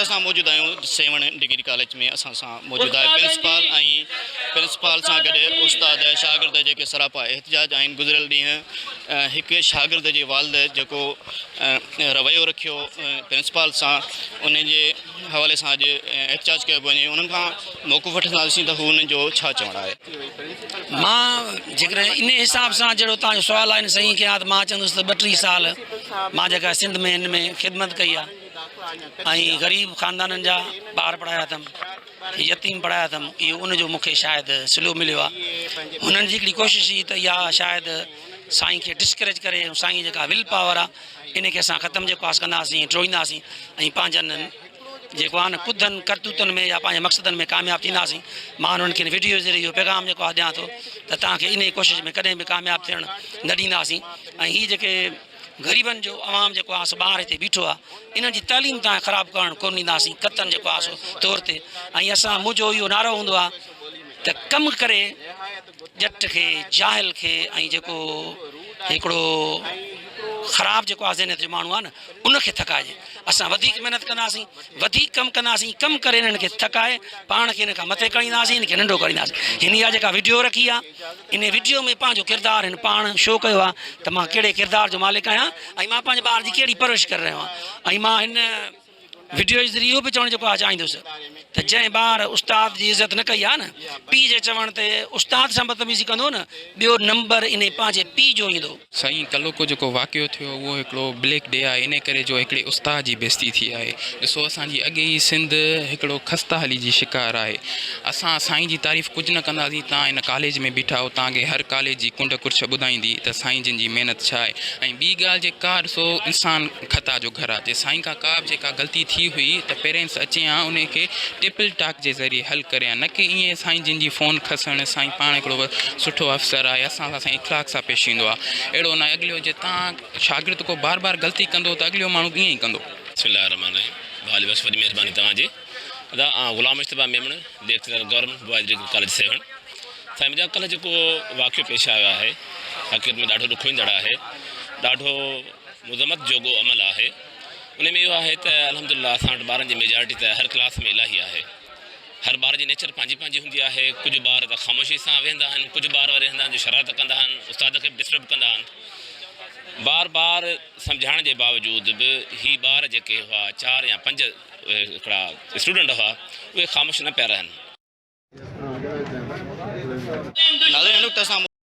اسان موجود آهيون سيوهڻ ڊگري ڪاليج ۾ اسان سان موجود آهي پرنسپال ۽ پرنسپال سان گڏ استاد شاگرد جيڪي سراپا احتجاج آهن گذريل ڏينهن هڪ شاگرد جي والد جيڪو رويو رکيو پرنسپال سان ان جي حوالي سان اڄ احتجاج ڪيو پيو وڃي انهن کان موقف وٺنداسين ته هو انهن جو ڇا چوڻ آهي. مان جيڪڏهن ان حساب سان جهڙو توهان جو سوال آهي صحيح ڪيان ته مان چوندس ته 32 سال مان جيڪا سنڌ ۾ هن ۾ خدمت ڪئي آهي ۽ غريب خاندانن جا ٻار پڙهايا اٿم يتيم پڙهايا اٿم اهو ان جو مون کي شايد صلو مليو آهي هنن جي هڪڙي ڪوشش هئي ته اها شايد سائين کي ڊسڪريج ڪري سائين جيڪا will power آهي ان کي اسان ختم جيڪو آس ڪنداسين ٽوڙينداسين ۽ پنهنجن جيڪو آهي نه ڪڌن ڪرتوتن ۾ يا پنهنجي مقصدن ۾ ڪامياب ٿينداسين. مان انهن کي هن وڊيو جي ذريعي اهو پيغام جيڪو آهي ڏيان ٿو ته توهان کي انهي ڪوشش ۾ ڪڏهن به ڪامياب ٿيڻ نه ڏينداسين ۽ هي جيڪي غريبن جو عوام جيڪو آهي سو ٻاهر هتي بيٺو آهي انهن جي تعليم توهان کي خراب ڪرڻ ڪونه ڏينداسين قطعن جيڪو آهي سو طور تي ۽ اسان منهنجو اهو نعرو هوندو آهي ته ڪم ڪري ڄٽ کي جاهل کي ۽ جيڪو هڪڙو خراب جيڪو آهي ذهنيت جو ماڻهو آهي نه ان کي ٿڪائجي اسان وڌيڪ محنت ڪنداسين وڌيڪ ڪم ڪنداسين ڪم ڪري انهن کي ٿڪائي پاڻ کي ان کان مٿي کڻينداسين ان کي ننڍو ڪرينداسين هن اها جيڪا وڊيو رکي آهي ان وڊيو ۾ پنهنجو ڪردار هن پاڻ شو ڪيو آهي ته مان ڪهڙي ڪردار جو مالڪ آهيان ۽ مان پنهنجي ٻار جي ڪهڙي پرورش ڪري رهيو آهيان ۽ مان هن وڊيو جي ذريعي اهو به چوڻ جيڪو آء چاهيندس ته جنهن ٻار استاد جي عزت نه ڪئي آهي نه پيء جي چوڻ تي استاد سان بدتميزي ڪندو نه ٻيو نمبر انهي پنهنجي پيء جو ايندو. سائين ڪلهوڪو جيڪو واقعو ٿيو اهو هڪڙو بليڪ ڊي آهي انهي ڪري جو هڪڙي استاد جي بيستي ٿي آهي ڏسو اسان جي اڳي ئي سنڌ هڪڙو خسته حالي جي شڪار آهي اسان سائين جي تعريف ڪجهه نه ڪنداسين تان هن ڪاليج ۾ بيٺا آهيو تان کي هر ڪاليج جي ڪنڊ ڪڙڇ ٻڌائيندي ته سائين جن جي محنت ڇا آهي ۽ ٻي ڳالهه جيڪا ڏسو انسان خطا جو گهر آ جي سائين کان ڪا به جيڪا غلطي ٿي هئي ته پيرينٽس اچي ها انهي کي ٽيپل ٽاڪ جي ذريعي حل ڪري ها نه ڪي ائين سائين جن جي فون کسڻ سائين پاڻ هڪڙو سٺو افسر آهي اسان سان سائين اخلاق سان پيش ايندو آ اهڙو نه اڳليو جي تان شاگرد ڪو بار بار غلطي ڪندو ته اڳليو ماڻهو به ائين ئي ڪندو. بسم الله الرحمن الرحيم ڀاء علي بخش وڏي مهرباني توهان جي ادا آئون Ghulam Mujtaba Memon lecturer government boys degree college Sehwan سائين منهنجا ڪلهه جيڪو واقعو پيش آيو آهي حقيقت ۾ ڏاڍو ڏکوئيندڙ آهي ڏاڍو مذمت جوڳو عمل آهي ان ۾ اهو آهي ته الحمد لله اسان وٽ ٻارن جي ميجارٽي ته هر ڪلاس ۾ الاهي آهي هر ٻار جي نيچر پنهنجي پنهنجي هوندي آهي ڪجهه ٻار ته خاموشي سان ويهندا آهن ڪجهه ٻار وري هوندا آهن جو شرارت ڪندا آهن استاد کي به ڊسٽرب ڪندا آهن بار بار سمجهائڻ جي باوجود به هي ٻار جيڪي هئا چار يا پنج هڪڙا اسٽوڊنٽ هئا اهي خاموش نه پيا رهن. ناظرين هن وقت اسان.